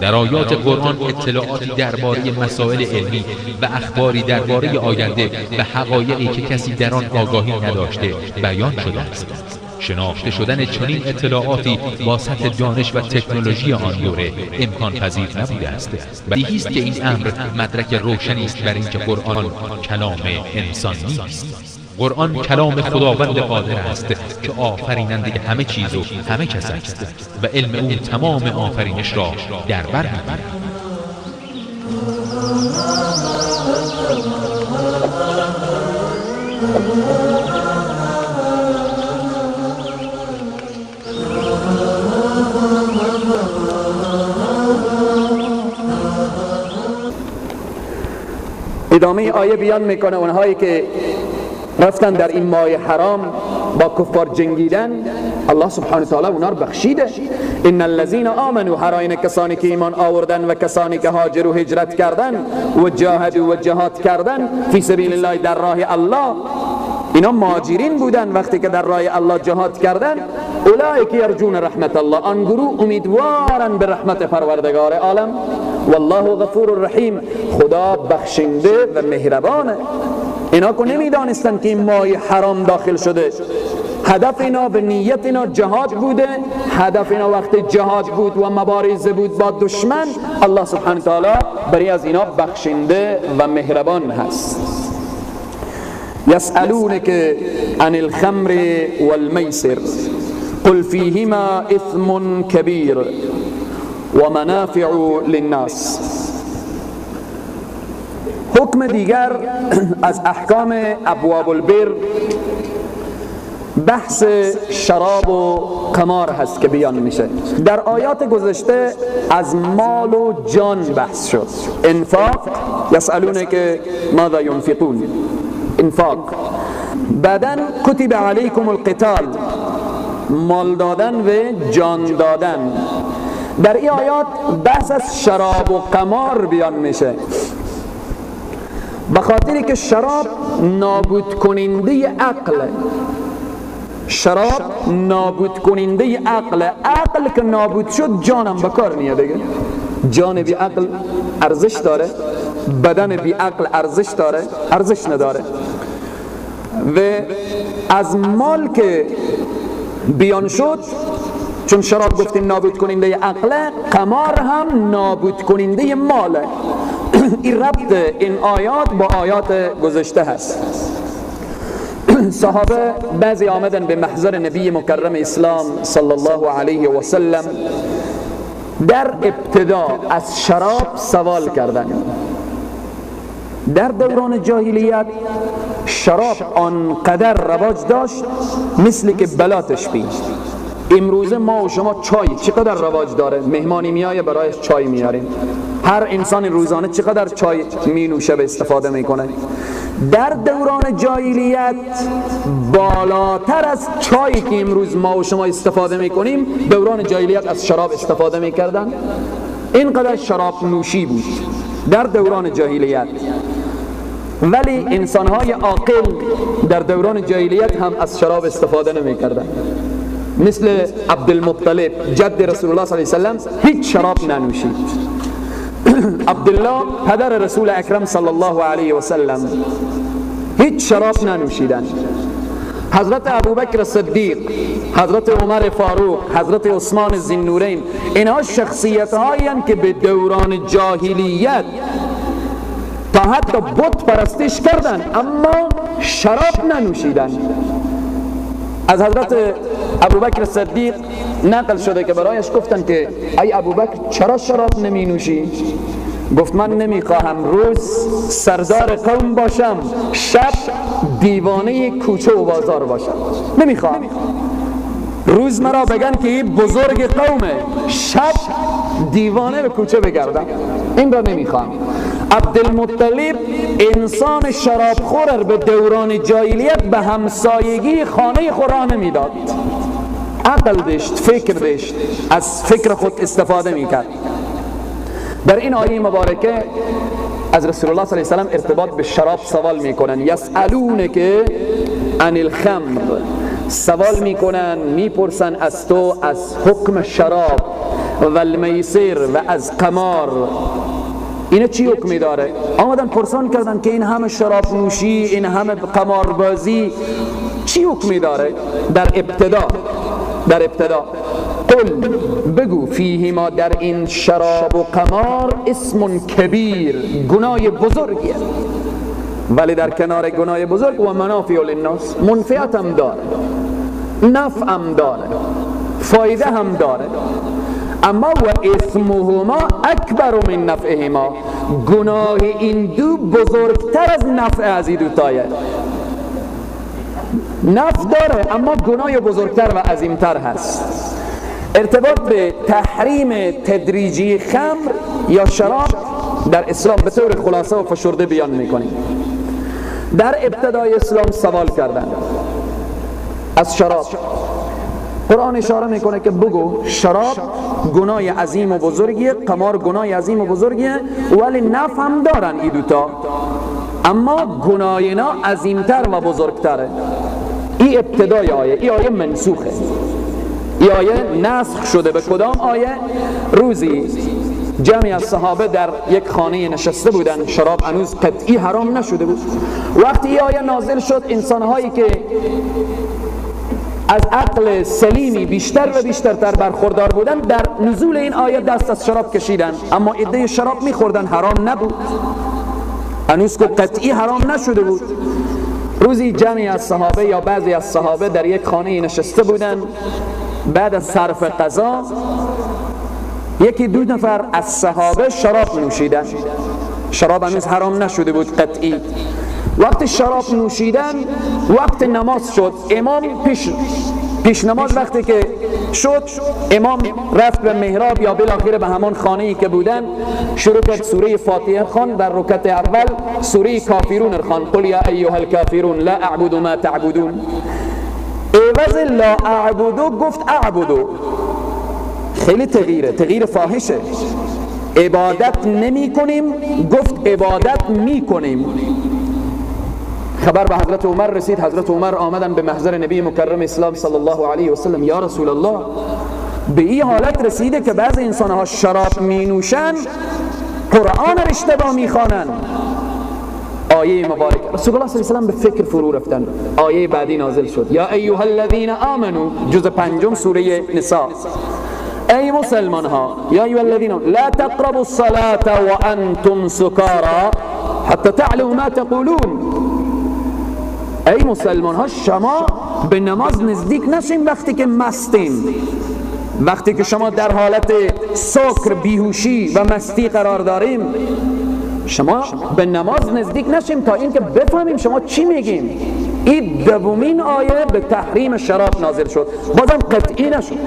در آیات قرآن اطلاعاتی درباره مسائل علمی و اخباری درباره آینده و حقایقی که کسی در آن آگاهی نداشته بیان شده است. شناخته شدن چنین اطلاعاتی با سطح دانش و تکنولوژی آن دوره امکان پذیر نبوده است. بدیهی است که این امر مدرک روشنی است بر اینکه قرآن کلام انسان نیست. قرآن کلام خداوند قادر است که آفریننده همه چیز و همه کس است و علم او تمام آفرینش را در بر می‌گیرد. ادامه آیه بیان میکنه اونهایی که رفتن در این ماه حرام با کفار جنگیدن، الله سبحانه وتعالی اونا رو بخشیده. ان الذين آمنوا، هر آینه کسانی که ایمان آوردن و کسانی که هاجروا هجرت کردن و جاهدوا و جهاد کردن فی سبیل الله در راه الله، اینا مهاجرین بودن وقتی که در راه الله جهاد کردن، اولئک یرجون رحمت الله، آن گروه امیدوارن به رحمت پروردگار عالم. والله غفور رحیم، خدا بخشنده و مهربانه. اینا که نمیدانستن که این ماه حرام داخل شده، هدف اینا و نیت اینا جهاد بوده، هدف اینا وقت جهاد بود و مبارزه بود با دشمن، الله سبحانه تعالی برای از اینا بخشنده و مهربان هست. یسألونک عن الخمر والمیسر قل فیهما اثم کبیر ومنافع للناس. حکم دیگر از احکام ابواب البر بحث شراب و قمار هست که بیان میشه. در آیات گذشته از مال و جان بحث شد. انفاق، یسألونک ماذا ینفقون، انفاق. بعداً کتب علیکم القتال، مال دادن و جان دادن. در این آیات بحث از شراب و قمار بیان میشه، به خاطری که شراب نابود کننده عقل، شراب نابود کننده عقل، عقل که نابود شد جانم به کار میاد دیگه. جان بی عقل ارزش داره؟ بدن بی عقل ارزش داره؟ ارزش نداره. و از مال که بیان شد، چون شراب گفتیم نابود کننده عقل، قمار هم نابود کننده ماله. این ربط این آیات با آیات گذشته هست. صحابه بعضی آمدن به محضر نبی مکرم اسلام صلی الله علیه و سلم، در ابتدا از شراب سوال کردن. در دوران جاهلیت شراب آنقدر رواج داشت مثل که بلا تشبیه. امروزه ما و شما چای چقدر رواج داره، مهمانی میایه برایش چای میاریم، هر انسان روزانه چقدر چای می نوشه و استفاده میکنه. در دوران جاهلیت بالاتر از چایی که امروز ما و شما استفاده میکنیم، دوران جاهلیت از شراب استفاده میکردن. اینقدر شراب نوشی بود در دوران جاهلیت. ولی انسانهای عاقل در دوران جاهلیت هم از شراب استفاده نمیکردن. مثل عبدالمطلب جد رسول الله صلی الله علیه و سلم هیچ شراب ننوشید. عبدالله پدر رسول اکرم صلی الله علیه و سلم هیچ شراب ننوشیدن. حضرت ابوبکر صدیق، حضرت عمر فاروق، حضرت عثمان ذی‌النورین، اینها شخصیت هایی که به دوران جاهلیت تا حتی بت پرستش کردن اما شراب ننوشیدن. از حضرت ابوبکر صدیق نقل شده که برایش گفتن که ای ابوبکر چرا شراب نمی نوشی؟ گفت من نمیخواهم روز سردار قوم باشم، شب دیوانه کوچه و بازار باشم. نمیخواهم روز مرا بگن که این بزرگ قومه، شب دیوانه به کوچه بگردم، این را نمیخواهم. عبدالمطلب انسان شرابخور به دوران جاهلیت به همسایگی خانه خود را نمیداد. عقل داشت، فکر داشت، از فکر خود استفاده میکرد. در این آیه مبارکه از رسول الله صلی الله علیه و سلم ارتباط به شراب سوال میکنن. یسألونک عن الخمر، سوال میکنن، میپرسن از تو از حکم شراب و المیسر و از قمار، اینا چی حکمی داره؟ آمدن پرسان کردن که این همه شراب نوشی، این همه قماربازی چی حکمی داره؟ در ابتدا قل، بگو، فیهما، در این شراب و قمار، اسم کبیر، گناه بزرگیه، ولی در کنار گناه بزرگ و منافع للناس، منفعت هم داره، نفع هم داره، فایده هم داره. اما و اسمهما اکبر من نفعهما، گناه این دو بزرگتر از نفع از این دو تایه. نفع داره اما گناه بزرگتر و عظیمتر هست. ارتباط به تحریم تدریجی خمر یا شراب در اسلام به طور خلاصه و فشرده بیان میکنیم. در ابتدای اسلام سوال کردن از شراب، قرآن اشاره میکنه که بگو شراب گناه عظیم و بزرگیه، قمار گناه عظیم و بزرگیه، ولی نفع هم دارن این دوتا، اما گناه اینا عظیمتر و بزرگتره. این ابتدای آیه، این آیه منسوخه، این آیه نسخ شده. به کدام آیه؟ روزی جمعی از صحابه در یک خانه نشسته بودن، شراب هنوز قطعی حرام نشده بود. وقتی این آیه نازل شد، انسانهایی که از عقل سلیمی بیشتر و بیشترتر برخوردار بودن، در نزول این آیه دست از شراب کشیدن، اما عده شراب میخوردن، حرام نبود، هنوز که قطعی حرام نشده بود. روزی جمعی از صحابه یا بعضی از صحابه در یک خانه نشسته بودن، بعد از صرف قضا یکی دو نفر از صحابه شراب نوشیدن، شراب هنوز حرام نشده بود قطعی. وقتی شراب نوشیدن وقت نماز شد، امام پیش نماز وقتی که شد، امام رفت به محراب یا بالاخره به همان خانه‌ای که بودن، شروع کرد سوره فاتحه خوان. در رکعت اول سوره کافرون خوان، قل یا ایها الکافرون لا اعبد ما تعبدون. عوض لا اعبد گفت اعبد. خیلی تغییره، تغییر فاحشه. عبادت نمی کنیم، گفت عبادت می کنیم. خبر به حضرت عمر رسید، حضرت عمر آمدن به محضر نبی مکرم اسلام صلی الله علیه و سلم، یا رسول الله به این حالت رسیده که بعض انسانها شراب می نوشن، قرآن را اشتباه می خوانن. آیه مبارک رسول الله صلی الله علیه و سلم به فکر فرو رفتن. آیه بعدی نازل شد، یا ایها الذین آمنو، جزء پنجم سوره نساء، ای مسلمان ها، یا ایها الذین لا تقربوا الصلاة وانتم سکارا حتی تعلموا ما تقولون. ای مسلمان ها، شما به نماز نزدیک نشین وقتی که مستین، وقتی که شما در حالت سکر، بیهوشی و مستی قرار داریم، شما به نماز نزدیک نشیم تا اینکه بفهمیم شما چی میگیم. این دومین آیه به تحریم شراب نازل شد، بازم قطعی نشد.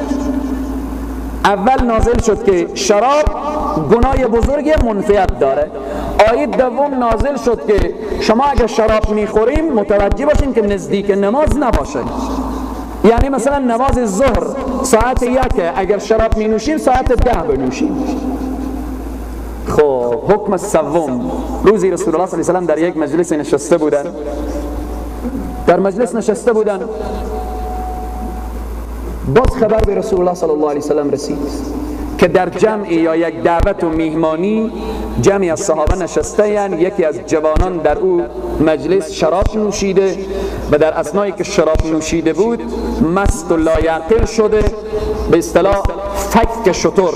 اول نازل شد که شراب گناه بزرگ منفعت داره. آیه دوم نازل شد که شما اگر شراب میخوریم متوجه باشین که نزدیک نماز نباشه. یعنی مثلا نماز ظهر ساعت 1، اگر شراب می نوشیم ساعت 10 بنوشیم. خب حکم سوم، روزی رسول الله صلی الله علیه و سلم در یک مجلس نشسته بودن، در مجلس نشسته بودن، باز خبر به رسول الله صلی الله علیه و سلم رسید که در جمعی یا یک دعوت و میهمانی جمعی از صحابه نشسته، یعنی یکی از جوانان در او مجلس شراب نوشیده و در اثنایی که شراب نوشیده بود مست و لایعقل شده، به اصطلاح فک شتر،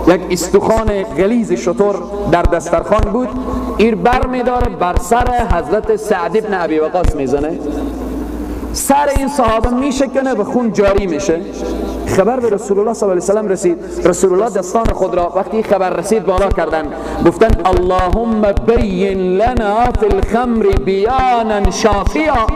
یک استخوان غلیظ شتر در دسترخوان بود، ایر بر میداره بر سر حضرت سعد بن ابی وقاص میزنه، سر این صحابه میشکنه و خون جاری میشه. خبر به رسول الله صلی الله علیه و سلم رسید، رسول الله دستان خود را وقتی خبر رسید بالا کردن، گفتن اللهم بین لنا فی الخمر بیانا شافیا.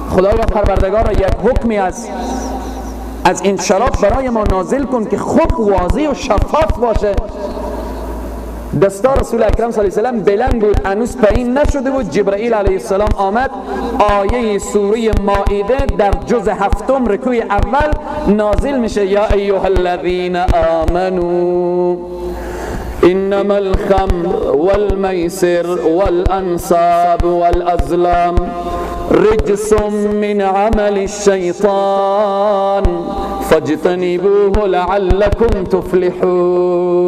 خدایا پروردگارا یک حکمی از این شراب برای ما نازل کن که خوب واضح و شفاف باشه. دستا رسول اکرم صلی الله علیه و سلم بلند بود، هنوز پایین نشده بود، جبرئیل علیه السلام آمد، آیه سوره مائده در جزء هفتم رکوع اول نازل میشه، یا ایها الذین آمنوا انما الخمر والمیسر والانصاب والازلام رجس من عمل الشیطان فاجتنبوه لعلكم تفلحون.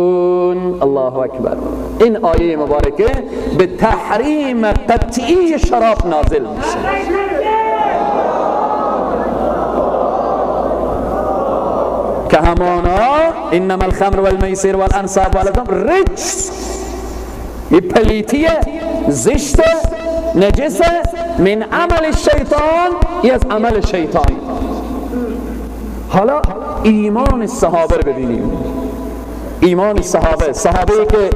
الله اکبر. این آیه مبارکه به تحریم قطعی شراب نازل میشه. که همانا انما الخمر والمیسر والانصاب والازلام رجس، پلیتیه، زشت، نجسه، من عمل الشیطان، ای از عمل شیطان. حالا ایمان صحابه رو ببینیم. ایمان صحابه، صحابه که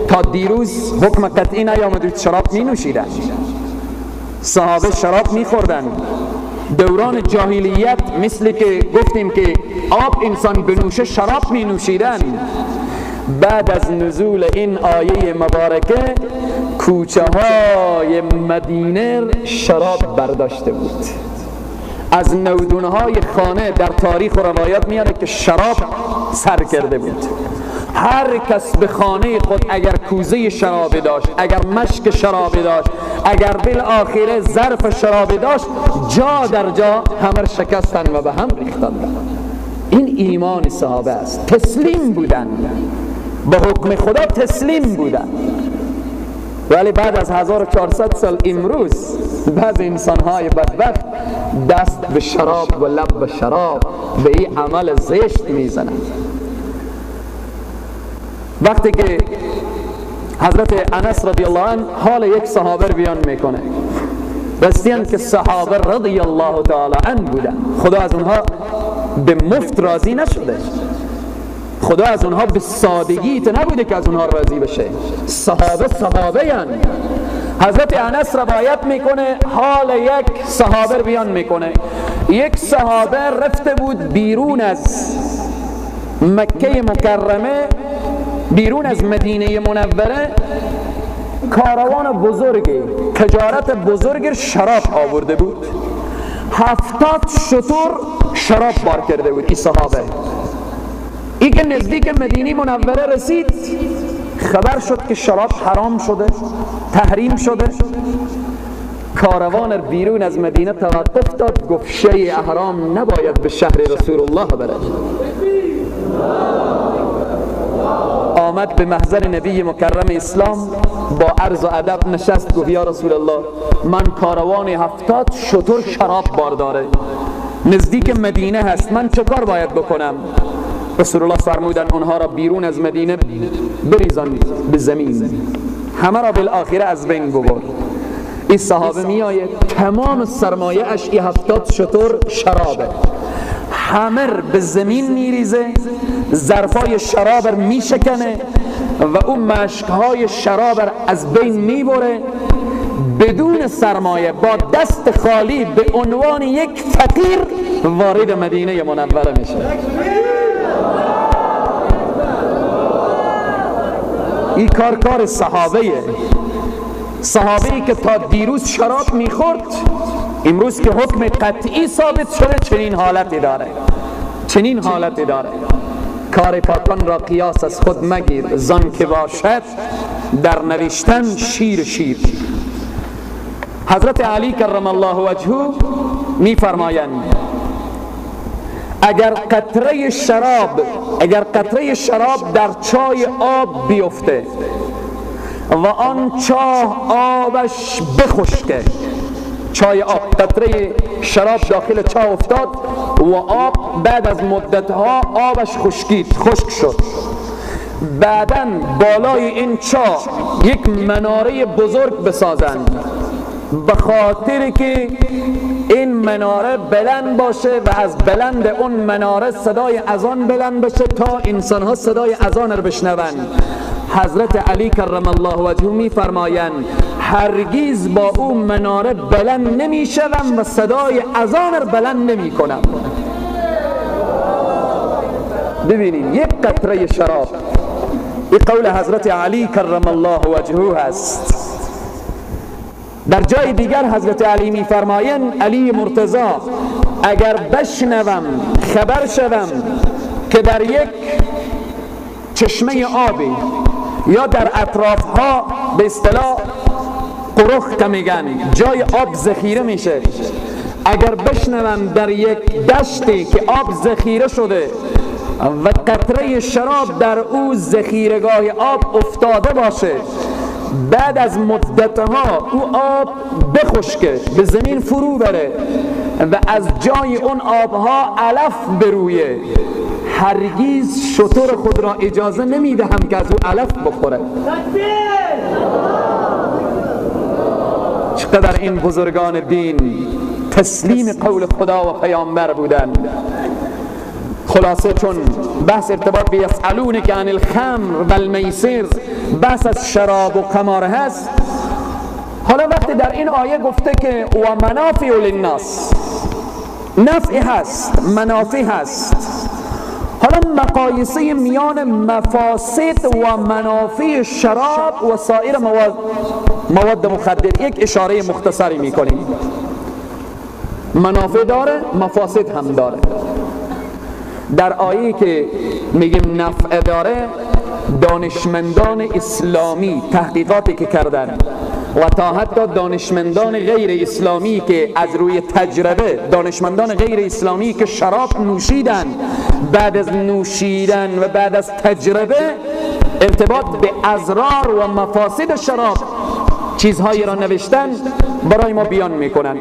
تا دیروز حکم قطعی نیامد شراب می نوشیدن، صحابه شراب می خوردن. دوران جاهلیت مثل که گفتیم که آب انسان بنوشه شراب می نوشیدن. بعد از نزول این آیه مبارکه کوچه های مدینه شراب برداشته بود. از نودونهای خانه در تاریخ و روایات میاره که شراب سر کرده بود. هر کس به خانه خود اگر کوزه شراب داشت، اگر مشک شراب داشت، اگر بالآخره ظرف شراب داشت، جا در جا همه شکستن و به هم ریختن. این ایمان صحابه است. تسلیم بودن به حکم خدا، تسلیم بودن. ولی بعد از 1400 سال امروز بعض انسانهای بدبخت دست به شراب و لب به شراب به این عمل زشت میزنند. وقتی که حضرت انس رضی الله عنه حال یک صحابه رو بیان میکنه، رسیدن که صحابه رضی الله تعالی عنه بودن، خدا از اونها به مفت راضی نشده، خدا از اونها به سادگی نبوده که از اونها راضی بشه. صحابه صحابه هن. حضرت انس روایت میکنه حال یک صحابه رو بیان میکنه. یک صحابه رفته بود بیرون از مکه مکرمه، بیرون از مدینه منوره، کاروان بزرگی، تجارت بزرگ شراب آورده بود. 70 شتر شراب بار کرده بود این صحابه. ای که نزدیک مدینه منوره رسید خبر شد که شراب حرام شده، تحریم شده. کاروان بیرون از مدینه توقف داد، گفت شیء حرام نباید به شهر رسول الله برد. آمد به محضر نبی مکرم اسلام، با عرض و ادب نشست، گفت یا رسول الله من کاروان 70 شتر شراب بار داره، نزدیک مدینه هست، من چه کار باید بکنم؟ رسول الله فرمودن اونها را بیرون از مدینه بریزان به زمین، همه را بالآخره از بین ببر. این صحابه میآید تمام سرمایه اش این 70 شتر شرابه، همه به زمین میریزه، ظرفای شراب میشکنه و اون مشکهای شراب از بین میبره. بدون سرمایه، با دست خالی، به عنوان یک فقیر وارد مدینه منوره میشه. این کار کار صحابه، صحابه‌ای که تا دیروز شراب میخورد، امروز که حکم قطعی ثابت شده چنین حالتی داره، چنین حالتی داره. کار پاکان را قیاس از خود مگیر، زان که باشد در نوشتن شیر شیر. حضرت علی کرم الله وجهه میفرمایند اگر قطره شراب در چای آب بیفته و آن چاه آبش بخشکه، چای آب، قطره شراب داخل چاه افتاد و آب بعد از مدتها آبش خشکید، خشک شد. بعداً بالای این چاه یک مناره بزرگ بسازند، به خاطر که این مناره بلند باشه و از بلند اون مناره صدای اذان بلند بشه تا انسانها صدای اذان رو بشنوند. حضرت علی کرم الله وجهه میفرمایند هرگز با اون مناره بلند نمیشوم و صدای اذان رو بلند نمیکنم. ببینید یک قطره شراب، این قول حضرت علی کرم الله وجهه هست. در جای دیگر حضرت علی میفرمایند علی مرتضی اگر بشنوم، خبر شوم که در یک چشمه آبی یا در اطرافها به اصطلاح قرخ که میگن جای آب ذخیره میشه، اگر بشنوم در یک دشتی که آب ذخیره شده و قطره شراب در او ذخیرگاه آب افتاده باشه، بعد از مدتها او آب بخشکه، به زمین فرو بره و از جای اون آبها علف برویه، هرگیز شتر خود را اجازه نمیدهم که از او علف بخوره. چقدر این بزرگان دین تسلیم قول خدا و پیامبر بودند. خلاصه چون بحث ارتباط به یسألونک عن الخمر و المیسر، بحث از شراب و قمار هست. حالا وقتی در این آیه گفته که و منافع للناس، نفع هست، منافع هست. حالا مقایسه میان مفاسد و منافع شراب و سایر مواد مخدر یک اشاره مختصری میکنیم. منافع داره، مفاسد هم داره. در آیه که میگیم نفع داره، دانشمندان اسلامی تحقیقاتی که کردن و تا حتی دانشمندان غیر اسلامی که از روی تجربه، دانشمندان غیر اسلامی که شراب نوشیدن، بعد از نوشیدن و بعد از تجربه ارتباط به اضرار و مفاسد شراب چیزهایی را نوشتن برای ما بیان میکنن.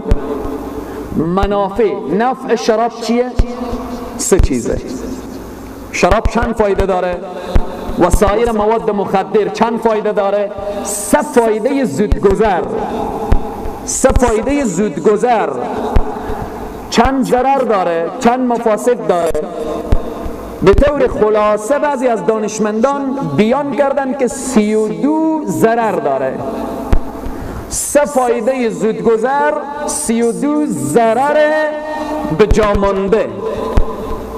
منافع، نفع شراب چیه؟ سه چیزه. شراب چند فایده داره؟ و سایر مواد مخدر چند فایده داره؟ سه فایده زودگذر. سه فایده زودگذر. چند ضرر داره؟ چند مفاسد داره؟ به طور خلاصه بعضی از دانشمندان بیان کردن که 32 ضرر داره. سه فایده زودگذر، 32 ضرر به جا مانده.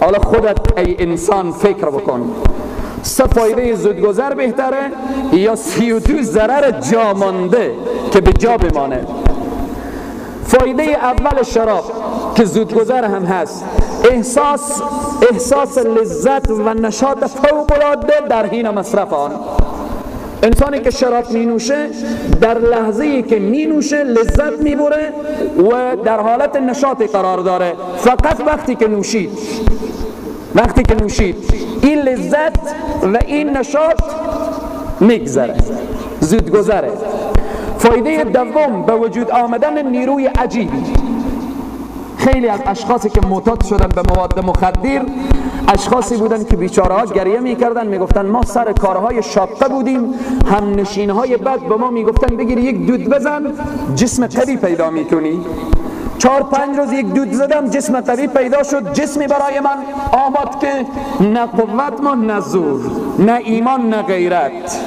حالا خودت ای انسان فکر بکن، سه فایده زودگذر بهتره یا 32 ضرر جا مانده که به جا بمانه؟ فایده اول شراب که زودگذر هم هست، احساس لذت و نشاط فوق العاده در حین مصرف آن. انسانی که شراب می نوشه در لحظه‌ای که می نوشه لذت می بره و در حالت نشاط قرار داره. فقط وقتی که نوشید، وقتی که نوشید این لذت و این نشاط میگذره، زودگذره. فایده دوم، به وجود آمدن نیروی عجیبی. خیلی از اشخاصی که معتاد شدن به مواد مخدر، اشخاصی بودن که بیچاره ها گریه میکردن، میگفتن ما سر کارهای شاقه بودیم، هم نشینهای بد به ما میگفتن بگیر یک دود بزن جسم قوی پیدا میکنی. 4-5 روز یک دود زدم جسم قوی پیدا شد، جسمی برای من آمد که نه قوت ما، نه زور، نه ایمان، نه غیرت.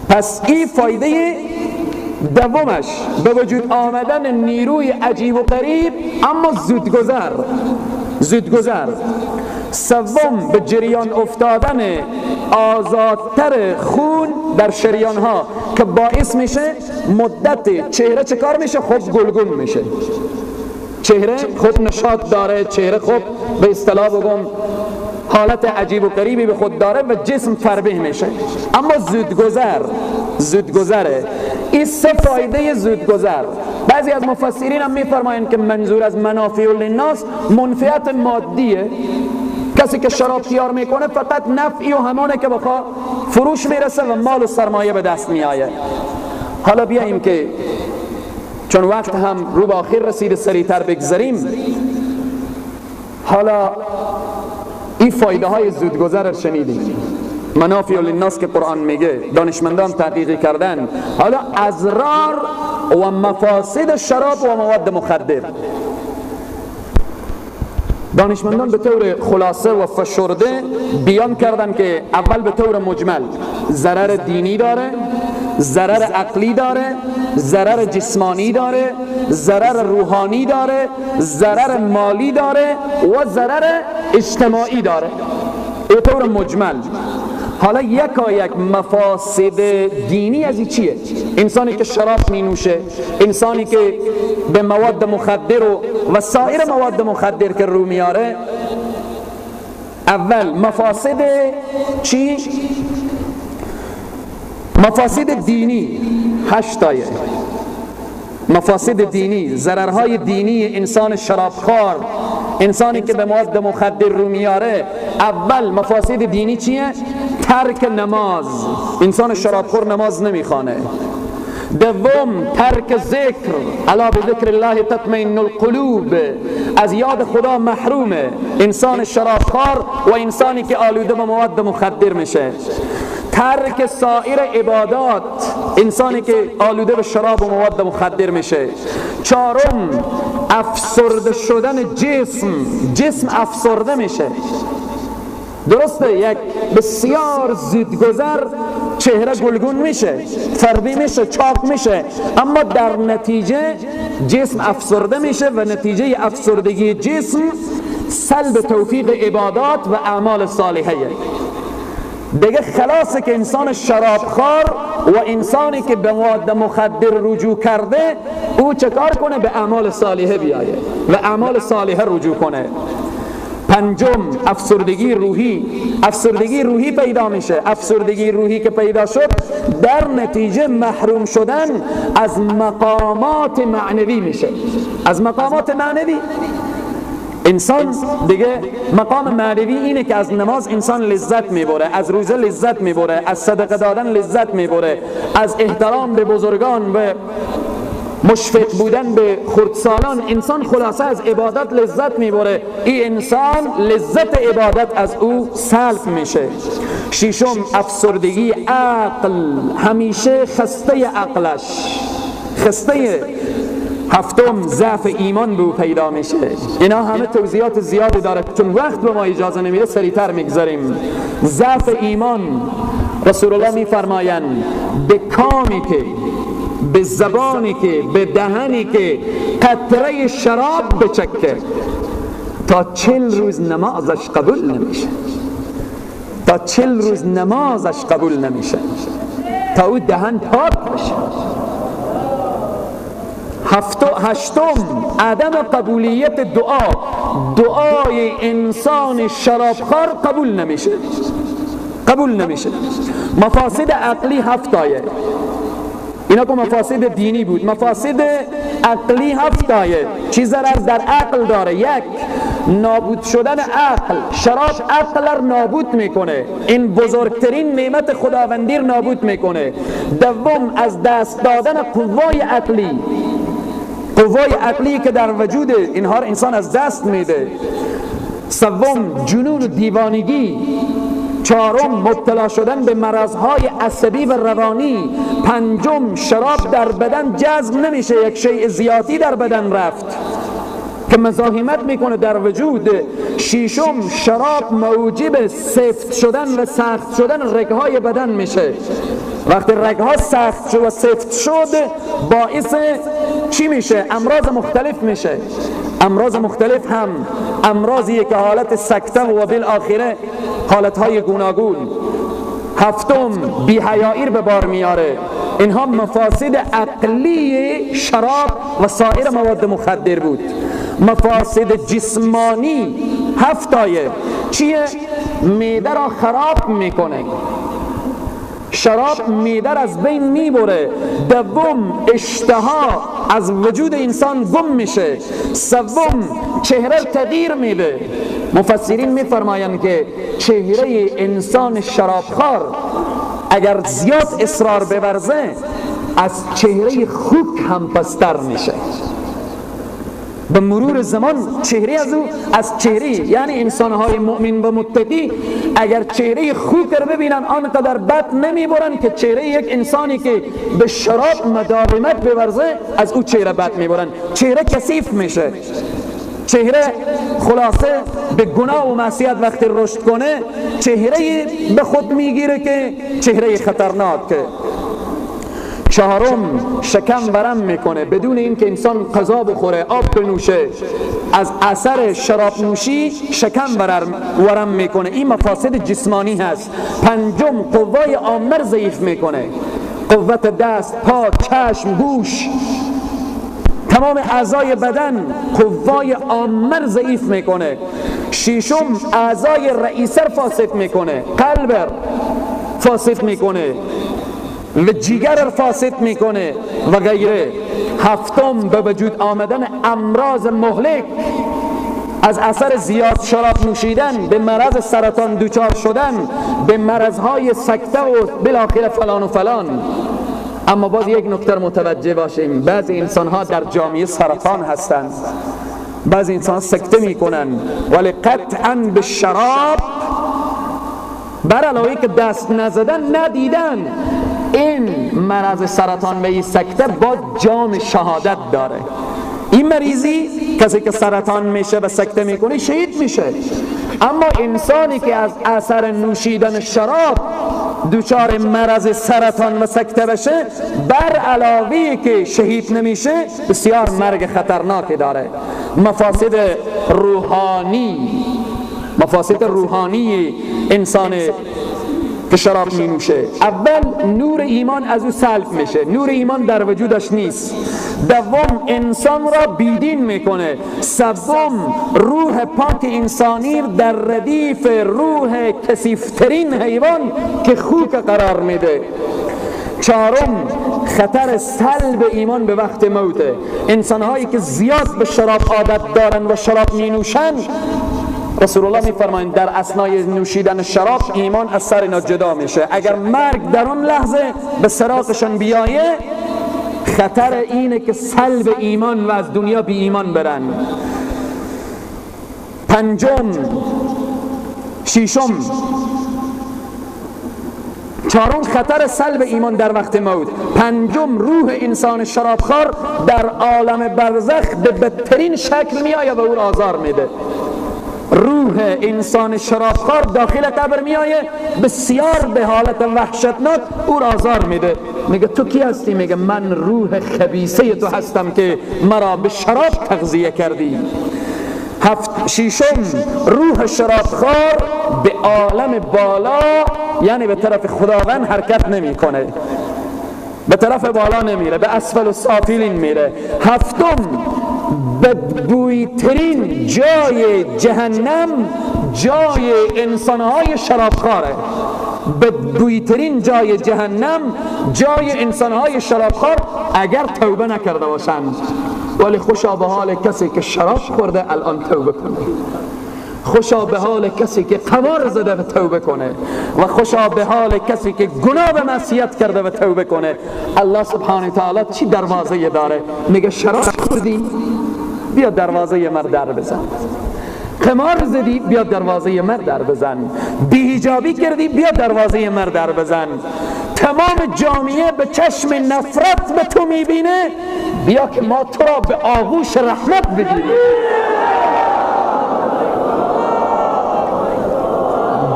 پس این فایده دومش، به وجود آمدن نیروی عجیب و غریب اما زودگذر، زودگذر. سوم، به جریان افتادن آزادتر خون در شریان ها که باعث میشه مدت چهره چه کار میشه؟ خوب گلگون میشه، چهره خوب نشاط داره، چهره خوب به اصطلاح بگم حالت عجیب و غریبی به خود داره و جسم فربه میشه، اما زودگذر، زودگذره. این سه فایده زودگذر. بعضی از مفسرین هم میفرمایند که منظور از منافع للناس منفعت مادیه. کسی که شراب تیار میکنه فقط نفعی و همانه که بخواه فروش میرسه و مال و سرمایه به دست میآید. حالا بیاییم که چون وقت هم رو به آخر رسید سریعتر بگذاریم. حالا این فایده های زودگذر رو شنیدیم، منافع للناس که قرآن میگه، دانشمندان تحقیق کردن. حالا اضرار و مفاسد شراب و مواد مخدر، دانشمندان به طور خلاصه و فشرده بیان کردن که اول به طور مجمل ضرر دینی داره، ضرر عقلی داره، ضرر جسمانی داره، ضرر روحانی داره، ضرر مالی داره و ضرر اجتماعی داره، به طور مجمل. حالا یکا یک مفاسد دینی از این چیه؟ انسانی که شراب می نوشه، انسانی که به مواد مخدر و سایر مواد مخدر که رو میاره، اول مفاسد چی؟ مفاسد دینی. 8 آیه. مفاسد دینی، ضررهای دینی انسان شرابخوار، انسانی که به مواد مخدر رو میاره. اول مفاسد دینی چیه؟ ترک نماز. انسان شرابخور نماز نمیخوانه. دوم ترک ذکر، الا بذکر الله تطمئن القلوب، از یاد خدا محرومه انسان شرابخوار و انسانی که آلوده به مواد مخدر میشه. ترک سایر عبادات، انسانی که آلوده به شراب و مواد مخدر میشه. چهارم افسرده شدن جسم، جسم افسرده میشه. درسته یک بسیار زودگذر چهره گلگون میشه، فردی میشه، چاق میشه، اما در نتیجه جسم افسرده میشه و نتیجه افسردگی جسم سلب توفیق عبادات و اعمال صالحه. دیگه خلاصه که انسان شرابخوار و انسانی که به مواد مخدر رجوع کرده او چه کار کنه؟ به اعمال صالحه بیایه و اعمال صالحه رجوع کنه. پنجم افسردگی روحی. افسردگی روحی پیدا میشه. افسردگی روحی که پیدا شد در نتیجه محروم شدن از مقامات معنوی میشه. از مقامات معنوی انسان دیگه مقام معنوی اینه که از نماز انسان لذت میبره، از روزه لذت میبره، از صدقه دادن لذت میبره، از احترام به بزرگان و مشفق بودن به خردسالان، انسان خلاصه از عبادت لذت میبره. این انسان لذت عبادت از او سلب میشه. ششم افسردگی عقل، همیشه خسته عقلش، خسته. هفتم ضعف ایمان به او پیدا میشه. اینا همه توضیحات زیادی داره، چون وقت به ما اجازه نمیده سریعتر میگذاریم. ضعف ایمان، رسول الله میفرمایند به کامی که، به زبانی که، به دهنی که قطره شراب بچکه تا 40 روز نمازش قبول نمیشه. تا 40 روز نمازش قبول نمیشه تا او دهن پاک بشه. هشتم عدم قبولیت دعا. دعای انسان شرابخوار قبول نمیشه، قبول نمیشه. مفاسد عقلی 7 آیه. اینا که مفاسد دینی بود. مفاسد عقلی 7 آیه. چی ضرر در عقل داره؟ یک، نابود شدن عقل. شراب عقل را نابود میکنه، این بزرگترین نعمت خداوندی را نابود میکنه. دوم از دست دادن قوای عقلی، قوای عقلی که در وجود اینها را انسان از دست میده. سوم جنون و دیوانگی. چهارم مبتلا شدن به مرضهای عصبی و روانی. پنجم شراب در بدن جذب نمیشه، یک شیء زیادی در بدن رفت که مزاحمت میکنه در وجود. ششم شراب موجب سفت شدن و سخت شدن رگهای بدن میشه. وقتی رگها سخت شد و سفت شد باعث چی میشه؟ امراض مختلف میشه. امراض مختلف هم امراضیه که حالت سکته و بالآخره حالتهای گوناگون. هفتم بی‌حیایی به بار میاره. اینها مفاسد عقلی شراب و سایر مواد مخدر بود. مفاسد جسمانی 7 آیه چیه؟ معده را خراب میکنه. شراب معده را از بین میبره. دوم اشتها از وجود انسان گم میشه. سوم چهره تغییر میده. مفسرین میفرمایند که چهره انسان شرابخوار اگر زیاد اصرار بورزه از چهره خوک هم پستر میشه. به مرور زمان چهره از او از چهره، یعنی انسانهای مؤمن و متقی اگر چهره خوک رو ببینن آنقدر بد نمیبرن که چهره یک انسانی که به شراب مداومت بورزه از او چهره بد میبرن. چهره کثیف میشه. چهره خلاصه به گناه و معصیت وقتی رشد کنه چهره به خود میگیره که چهره خطرناکه. چهارم شکم ورم میکنه بدون اینکه انسان غذا بخوره، آب بنوشه، از اثر شراب نوشی شکم ورم میکنه. این مفاسد جسمانی هست. پنجم قوای عامه ضعیف میکنه. قوت دست، پا، چشم، گوش، تمام اعضای بدن قوای عامه ضعیف میکنه. ششم اعضای رئیسه فاسد میکنه، قلب فاسد میکنه. و جیگر فاسد میکنه و غیره. هفتم، به وجود آمدن امراض مهلک از اثر زیاد شراب نوشیدن، به مرض سرطان دچار شدن، به مرضهای سکته و بالاخره فلان و فلان. اما باز یک نکته متوجه باشیم، بعضی انسان ها در جامعه سرطان هستند، بعضی انسان سکته میکنن، ولی قطعا به شراب بر علاوه که دست نزدن ندیدن، این مرض سرطان و این سکته با جام شهادت داره. این مریضی کسی که سرطان میشه و سکته میکنه شهید میشه، اما انسانی که از اثر نوشیدن شراب دچار مرض سرطان و سکته بشه، بر علاوه که شهید نمیشه، بسیار مرگ خطرناکی داره. مفاسد روحانی، مفاسد روحانی انسان که شراب می نوشه، اول نور ایمان از او سلب میشه، نور ایمان در وجودش نیست. دوم، انسان را بیدین میکنه. سوم، روح پاک انسانی در ردیف روح کثیفترین حیوان که خوک قرار میده. چهارم، خطر سلب ایمان به وقت موته. انسانهایی که زیاد به شراب عادت دارن و شراب می نوشن، رسول الله میفرمایند در اثنای نوشیدن شراب ایمان از سر اینا جدا میشه. اگر مرگ در اون لحظه به سراغشان بیایه، خطر اینه که سلب ایمان و از دنیا بی ایمان برن. پنجم، ششم، چهارم، خطر سلب ایمان در وقت موت. پنجم، روح انسان شرابخوار در عالم برزخ به بدترین شکل میآید و او را آزار میده. روح انسان شرابخوار داخل قبر میآیه، بسیار به حالت وحشتناک او را آزار میده. میگه تو کی هستی؟ میگه من روح خبیثه تو هستم که مرا به شراب تغذیه کردی. ششم، روح شرابخوار به عالم بالا، یعنی به طرف خداوند حرکت نمیکنه، به طرف بالا نمیره، به اسفل و سافلین میره. هفتم، بدبویترین جای جهنم جای انسانهای شرابخواره. بدبویترین جای جهنم جای انسانهای شرابخوار اگر توبه نکرده باشند. ولی خوشا به حال کسی که شراب خورده الان توبه کنه، خوشا به حال کسی که قمار زده و توبه کنه، و خوشا به حال کسی که گناه و معصیت کرده و توبه کنه. الله سبحانه تعالی چی دروازه داره؟ میگه شراب خوردی، بیا دروازه مر در بزن. قمار زدی، بیا دروازه مر در بزن. بی‌حجابی کردی، بیا دروازه مر در بزن. تمام جامعه به چشم نفرت به تو میبینه، بیا که ما تو را به آغوش رحمت بگیریم.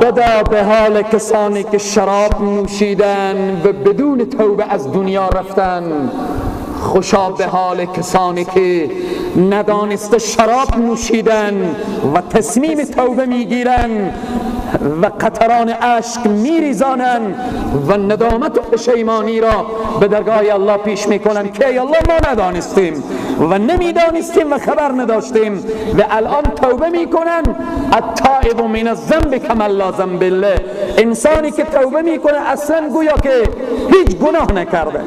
بدا به حال کسانی که شراب نوشیدن و بدون توبه از دنیا رفتن. خوشا به حال کسانی که ندانسته شراب نوشیدن و تصمیم توبه میگیرن و قطران اشک میریزانن و ندامت و پشیمانی را به درگاه الله پیش میکنن که ای الله ما ندانستیم و نمیدانستیم و خبر نداشتیم و الان توبه میکنن. التائب من الذنب کما لا ذنب له. انسانی که توبه میکنه اصلا گویا که هیچ گناه نکرده.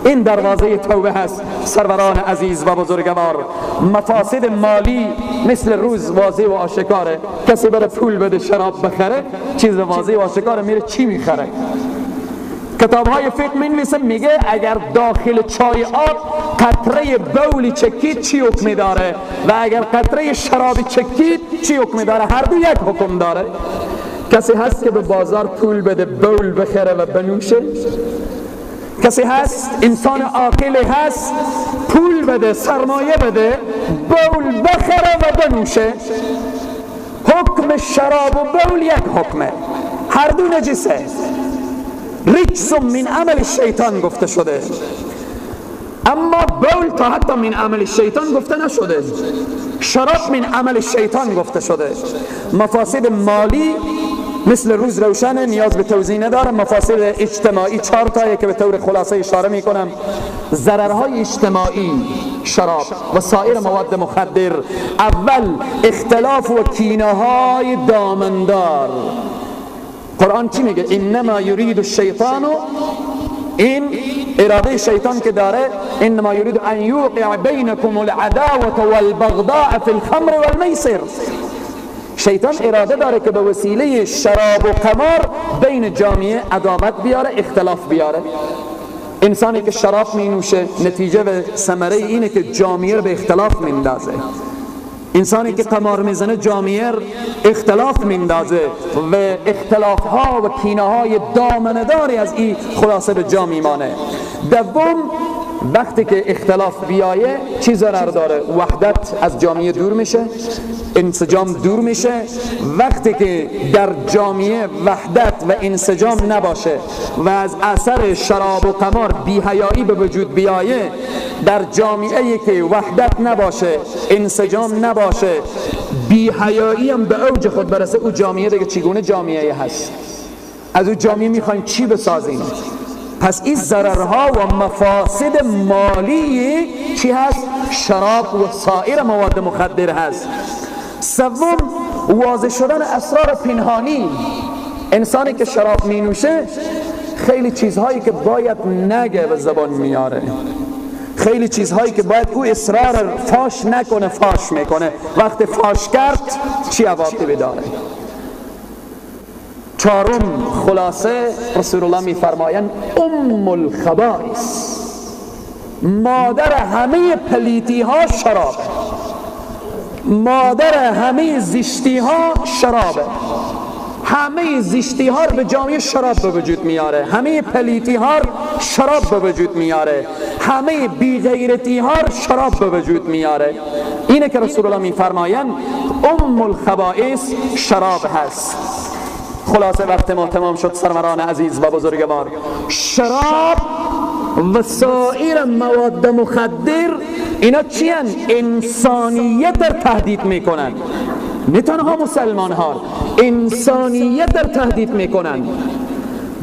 این دروازه توبه هست. سروران عزیز و بزرگوار، مفاسد مالی مثل روز واضح و آشکاره. کسی بره پول بده شراب بخره، چیز واضح و آشکاره، میره چی میخره؟ کتاب های فقه مینویسه، میگه اگر داخل چای آب قطره بولی چکید چی حکمی داره و اگر قطره شراب چکید چی حکمی داره؟ هر دو یک حکم داره. کسی هست که به بازار پول بده بول بخره و بنوشه؟ کسی هست، انسان عاقل هست، پول بده، سرمایه بده، بول بخره و بنوشه؟ حکم شراب و بول یک حکمه، هر دو نجسه. رجس من عمل الشیطان گفته شده، اما بول تا حتی من عمل الشیطان گفته نشده، شراب من عمل الشیطان گفته شده. مفاسد مالی مثل روز روشن، نیاز به توضیح ندارم. مفاسد اجتماعی 4 تایه که به طور خلاصه اشاره میکنم. ضررهای اجتماعی شراب و سایر مواد مخدر. اول، اختلاف و کینه های دامندار. قرآن چی میگه؟ انما یرید الشیطان این اراده شیطان که داره، انما یرید ان یوقع بینکم العداوة والبغضاء فی الخمر والمیسر. شیطان اراده داره که به وسیله شراب و قمار بین جامعه عداوت بیاره، اختلاف بیاره. انسانی که شراب می نوشه نتیجه و ثمره اینه که جامعه رو به اختلاف میندازه. انسانی که قمار میزنه جامعه اختلاف میندازه و اختلاف ها و کینه های دامنه داری از این خلاصه به جا میمانه. دوم، وقتی که اختلاف بیایه چی ضرر داره؟ وحدت از جامعه دور میشه، انسجام دور میشه. وقتی که در جامعه وحدت و انسجام نباشه و از اثر شراب و قمار بی‌حیایی به وجود بیایه، در جامعه که وحدت نباشه، انسجام نباشه، بی‌حیایی هم به اوج خود برسه، او جامعه دیگه چگونه جامعه هست؟ از او جامعه میخوایم چی بسازیم؟ پس این ضررها و مفاسد مالی چی هست؟ شراب و سایر مواد مخدر هست. سوم، واضح شدن اسرار پنهانی. انسانی که شراب می نوشه خیلی چیزهایی که باید نگه به زبان میاره، خیلی چیزهایی که باید او اصرار فاش نکنه فاش میکنه. وقتی فاش کرد چی عواقبی داره؟ چهارم، خلاصه رسول الله میفرمایند ام الخبائث، مادر همه پلیتی ها شراب، مادر همه زشتی ها شرابه. همه زشتی ها به جامعه شراب به وجود میاره، همه پلیتی ها شراب به وجود میاره، همه بیغیرتی ها شراب به وجود میاره. اینه که رسول الله میفرمایند ام الخبائث شراب هست. خلاصه وقت ما تمام شد سروران عزیز و بزرگوار. شراب و سایر مواد مخدر اینا چی هن؟ انسانیت در تهدید میکنن. نه تنها مسلمان ها، انسانیت در تهدید میکنن.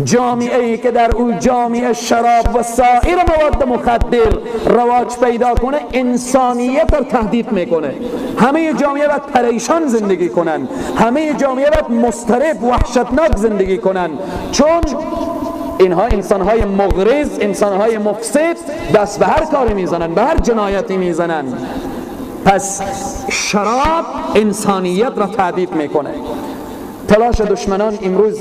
جامعه ای که در او جامعه شراب و سایر مواد مخدر رواج پیدا کنه، انسانیت رو تهدید میکنه. همه جامعه باید پریشان زندگی کنن، همه جامعه باید مضطرب وحشتناک زندگی کنن، چون اینها انسانهای مغرض، انسانهای مفسد، دست به هر کاری میزنن، به هر جنایتی میزنن. پس شراب انسانیت را تهدید میکنه. تلاش دشمنان امروز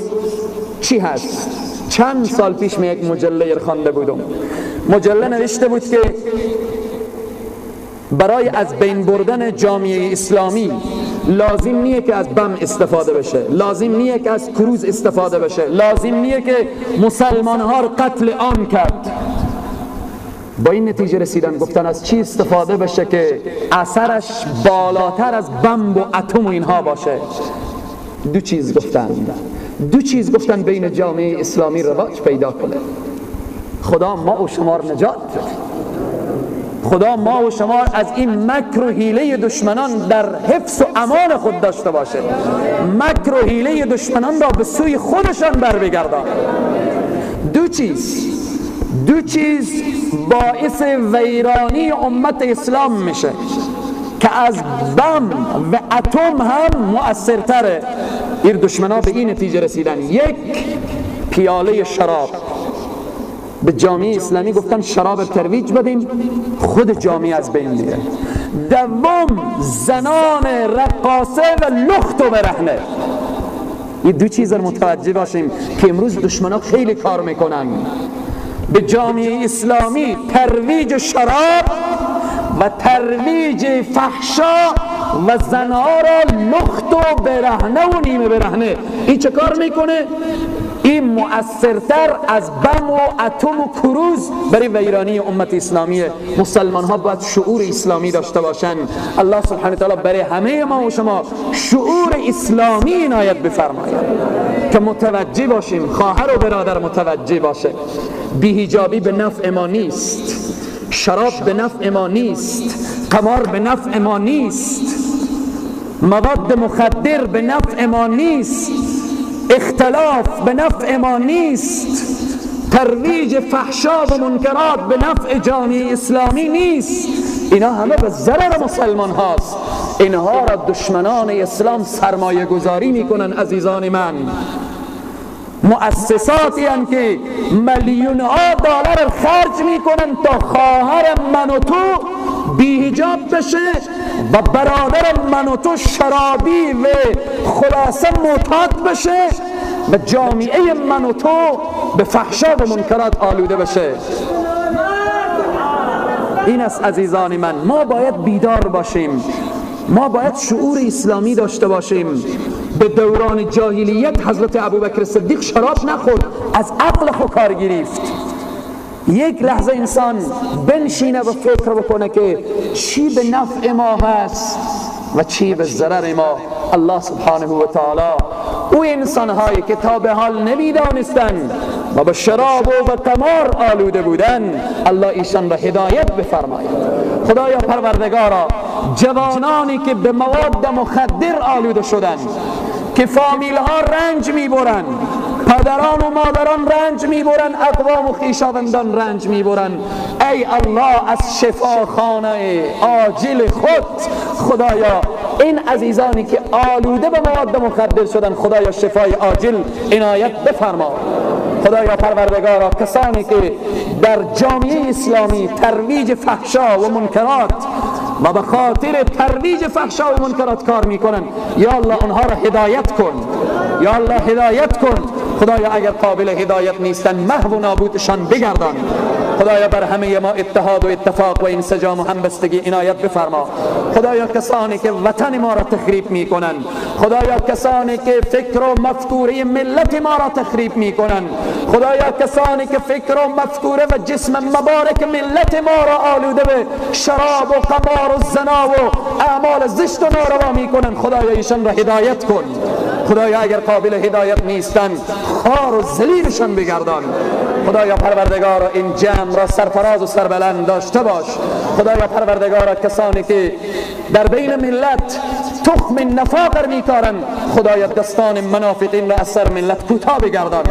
چی هست؟ چند سال پیش می یک مجله خوانده بودم. مجله نوشته بود که برای از بین بردن جامعه اسلامی لازم نیه که از بم استفاده بشه، لازم نیه که از کروز استفاده بشه، لازم نیه که مسلمان ها رو قتل عام کرد. با این نتیجه رسیدن، گفتن از چی استفاده بشه که اثرش بالاتر از بمب و اتم و اینها باشه؟ دو چیز گفتن، دو چیز گفتن بین جامعه اسلامی رواج پیدا کنه. خدا ما و شما رو نجات بده. خدا ما و شما از این مکر و حیله دشمنان در حفظ و امان خود داشته باشه. مکر و حیله دشمنان را به سوی خودشان بر بگردان. دو چیز باعث ویرانی امت اسلام میشه که از بم و اتم هم مؤثرتره. این دشمنان به این نتیجه رسیدن. یک، پیاله شراب. به جامعه اسلامی گفتن شراب ترویج بدیم، خود جامعه از بین میره. دوم، زنان رقاصه و لخت و برهنه. این دو چیز رو متوجه باشیم که امروز دشمنان خیلی کار میکنن. به جامعه اسلامی ترویج شراب و ترویج فحشا و زنها را لخت و برهنه و نیمه برهنه. این چه کار میکنه؟ این مؤثرتر از بم و اتم و کروز برای ویرانی امت اسلامی. مسلمان ها باید شعور اسلامی داشته باشن. الله سبحانه تعالی برای همه ما و شما شعور اسلامی عنایت بفرماید که متوجه باشیم، خواهر و برادر متوجه باشه. بی‌حجابی به نفع ما نیست، شراب به نفع ما نیست، قمار به نفع ما نیست، مواد مخدر به نفع ما نیست، اختلاف به نفع ما نیست، ترویج فحشا و منکرات به نفع جامعه اسلامی نیست. اینا همه به ضرر مسلمان هاست. اینها را دشمنان اسلام سرمایه گذاری میکنن. عزیزان من، مؤسساتی هستند که میلیون ها دلار خرج میکنن تا خواهر من و تو بی حجاب بشه و برادر من و تو شرابی و خلاصه معتاد بشه و جامعه من و تو به فحشا و منکرات آلوده بشه. این است عزیزان من، ما باید بیدار باشیم، ما باید شعور اسلامی داشته باشیم. به دوران جاهلیت حضرت ابوبکر صدیق شراب نخورد، از عقل خود کار گرفت. یک لحظه انسان بنشینه و فکر بکنه که چی به نفع ما هست و چی به ضرر ما. الله سبحانه و تعالی او انسانهایی که تا به حال نمیدانستند و به شراب و به قمار آلوده بودن، الله ایشان را هدایت بفرماید. خدایا پروردگارا، جوانانی که به مواد مخدر آلوده شدند، که فامیل ها رنج میبرند، پدران و مادران رنج میبرند، اقوام و خویشاوندان رنج میبرند، ای الله از شفاخانه عاجل خود خدایا این عزیزانی که آلوده به مواد مخدر شدن، خدایا شفای عاجل عنایت بفرما. خدایا پروردگارا، کسانی که در جامعه اسلامی ترویج فحشا و منکرات و به خاطر ترویج فحشا و منکرات کار میکنن، یا الله آنها را هدایت کن، یا الله هدایت کن. خدایا اگر قابل هدایت نیستن، محو و نابودشان بگردان. خدایا بر همه ما اتحاد و اتفاق و انسجام و همبستگی عنایت بفرما. خدایا کسانی که وطن ما را تخریب میکنن، خدایا کسانی که فکر و مفکوره ملت ما را تخریب میکنن، خدایا کسانی که فکر و مفکوره و جسم مبارک ملت ما را آلوده به شراب و قمار و زنا و اعمال زشت و ناروا میکنن، خدایا ایشان را هدایت کن. خدایا اگر قابل هدایت نیستن، خوار و ذلیلشان بگردان. خدایا پروردگارا این جمع را سرفراز و سربلند داشته باش. خدایا پروردگارا کسانی که در بین ملت تخم نفاق میکارن، خدایا دستان منافقین را از سر ملت کوتاه بگردان.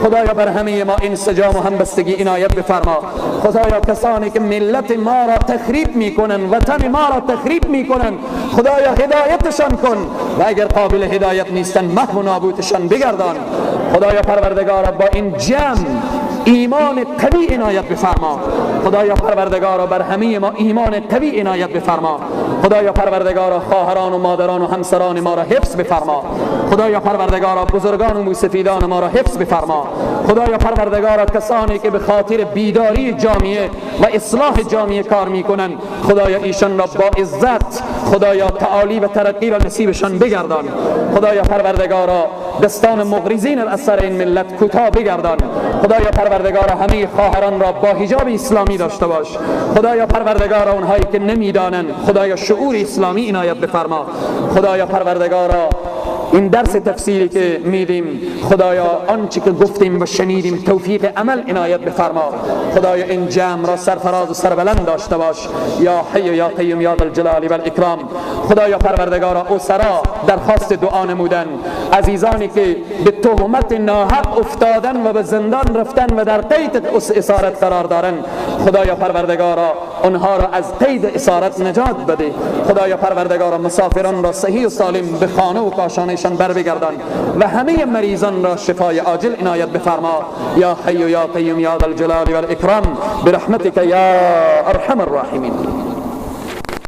خدایا بر همه ما انسجام و همبستگی عنایت بفرما. خدایا کسانی که ملت ما را تخریب میکنن، وطن ما را تخریب میکنن، خدایا هدایتشان کن و اگر قابل هدایت نیستن، محو و نابودشان بگردان. خدایا پروردگارا با این جمع ایمان قوی عنایت بفرما. خدایا پروردگارا بر همه ما ایمان قوی عنایت بفرما. خدایا پروردگارا خواهران و مادران و همسران ما را حفظ بفرما. خدایا پروردگارا بزرگان و موسفیدان ما را حفظ بفرما. خدایا پروردگارا کسانی که به خاطر بیداری جامعه و اصلاح جامعه کار میکنن، خدایا ایشان را با عزت، خدایا تعالی و ترقی را نصیبشان بگردان. خدایا پروردگارا دستان مغرضین از سر این ملت کوتاه بگردان. خدایا پروردگارا همه خواهران را با حجاب اسلامی داشته باش. خدایا پروردگارا اونهایی که نمیدانند، خدایا شعور اسلامی عنایت بفرما. خدایا پروردگارا این درس تفسیری که میدیم، خدایا آنچه که گفتیم و شنیدیم توفیق عمل عنایت بفرما. خدایا این جمع را سرفراز و سربلند داشته باش. یا حی یا قیوم یا ذا الجلال والاکرام. خدایا پروردگارا اسرا درخواست دعا نمودن، عزیزانی که به تهمت ناحق افتادن و به زندان رفتن و در قید اسارت قرار دارن، خدایا پروردگارا آنها را از قید اسارت نجات بده. خدایا پروردگارا مسافران را صحیح و سالم به خانه و کاشانه بر بگردان و همه مریضان را شفای عاجل عنایت بفرما. یا حی یا قیوم یا ذا الجلال والاکرام برحمتک یا ارحم الراحمین.